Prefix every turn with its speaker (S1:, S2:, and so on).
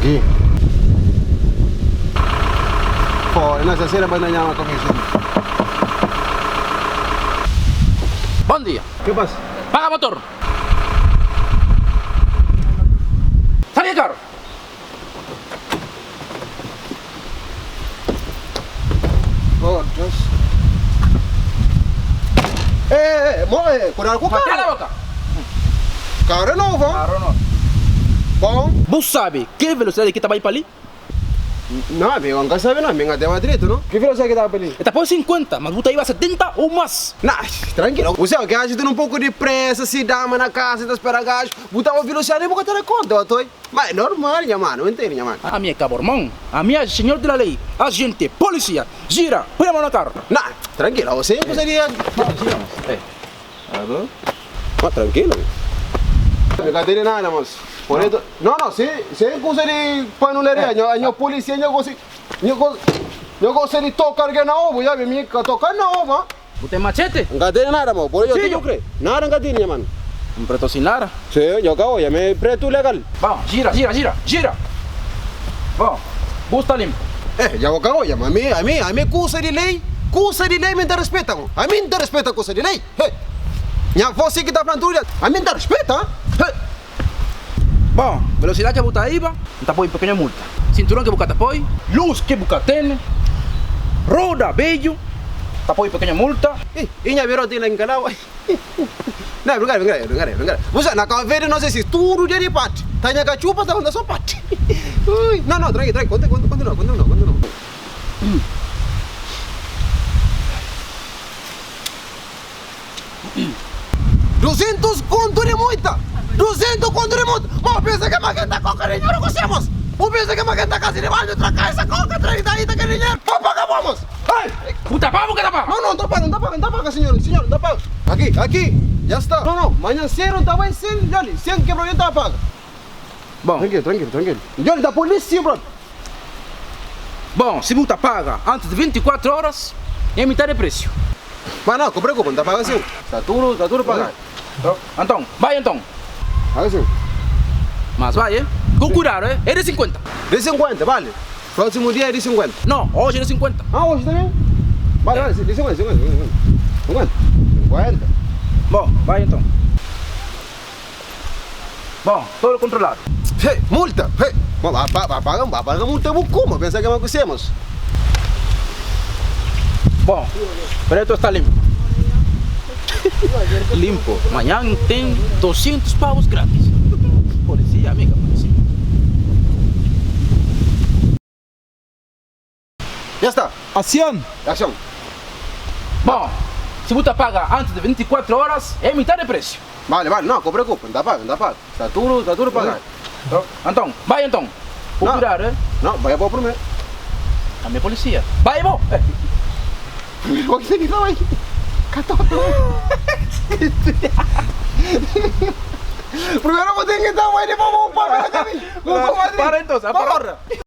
S1: Aqui. Fora, não, se era para ganhar uma comissão.
S2: Bom dia.
S1: Que passa?
S2: Paga motor. Sali di carro.
S1: Foda-se. Eh, eh, mo, eh, cuidado com o
S2: Cala a
S1: carro.
S2: boca.
S1: Carro é novo, hein?
S2: Carro não.
S1: Bom.
S2: Bu sabe que velocidade que tá vai para ali?
S1: Não, amigo, nunca sabe não, amigo, até direito, não? Que velocidade que tava ali?
S2: Está por 50, mas bu ta iba a 70 ou mais.
S1: Não, tranquilo. Você, que a gente tem um pouco de pressa, se dá, mas na casa, tá esperando gajo. Botar uma velocidade e vou ter conta, eu tô. Mas é normal, minha mano, não entende, minha mano.
S2: A minha cabormão, a minha senhor de la lei, agente, polícia, gira, põe a mão no carro.
S1: Não, tranquilo, você gostaria.
S2: É.
S1: Ah, tranquilo. Não tem nada, moço. Por isso, não, não, se, se gostaria para não ler, a minha polícia, eu gosto, eu gosto, eu gosto de tocar que na ovo, já me tocar na ovo.
S2: Bu tem machete?
S1: Não tem nada, moço. Por isso
S2: Sim,
S1: eu creio. Nada, não tem, mano.
S2: Um preto sin nada.
S1: Sim, eu acabo, já me preto legal.
S2: Vamos, gira, gira, gira, gira. Bom, bu está limpo.
S1: Eh, já acabou, já, a mim, a mim, a mim cursa de lei, cursa de lei me dá respeito, mano. A mim dá respeito a cursa de lei. Hey. Minha voz que tá falando, a mim dá respeito, hein? Hey.
S2: Bom, velocidade que bu ta iba, tá põe pequena multa. Cinturão que bu ta põe, luz que bu tem, roda bello, tá põe pequena multa.
S1: Eh, inha virou tem lá em canal. Não, brincadeira, brincadeira, brincadeira, brincadeira. Você na caveira não sei se tudo de parte. Tá na cachupa, tá só parte. Ui, não, não, tranquilo, tranquilo, conta, conta, continua, continua, continua. 200 conto de multa! 200 conto de multa! Mas pensa que a máquina coca dinheiro que temos! O pensa que a máquina casa de banho, trocar essa coca, 30 aí, tá querendo dinheiro! Vamos pagar, vamos! Ai!
S2: Puta, vamos que tá paga!
S1: Não, não, tá paga, não tá paga, não tá paga, senhor, senhor, não tá paga. Aqui, aqui, já está. Não, não, amanhã cedo não tá bem, 100, olha, 100 quebrou, não tá paga.
S2: Bom,
S1: Tranquilo, tranquilo, tranquilo. Olha, da polícia, bro.
S2: bom, se buta paga antes de 24 horas, é metade de preço.
S1: Mas não, não preocupa, não tá paga sim. Tá tudo, tá tudo pagado.
S2: Então, vai então.
S1: Paga sim.
S2: Mas vai, eh? Com cuidado, eh? É de 50.
S1: De 50, vale. Próximo dia é de 50.
S2: Não, hoje é de 50.
S1: Ah, hoje também? Vale, vale, de 50, 50, 50. 50. 50.
S2: Bom, vai então. Bom, todo controlado.
S1: Hey, multa! Hey. Bom, vai, vai, vai, paga, vai, paga multa, como? Pensa que é uma coisa,
S2: Bom, preto está limpo. Limpo. Amanhã tem 200 pavos grátis. Polícia, amiga, polícia.
S1: Já está.
S3: Ação!
S1: Ação.
S2: Bom, se você paga antes de 24 horas, é metade de preço.
S1: Vale, vale, não, não preocupa, não tá pago, não tá pago. Está tudo, está tudo pagado.
S2: Então, vai então. Com
S1: Não.
S2: cuidado, eh?
S1: Não, vai para o primeiro.
S2: A minha polícia. Vai, bom. Eh,
S1: O que você aí? Primeiro vou ter que dar uma depois vou pagar.
S2: Para então, para.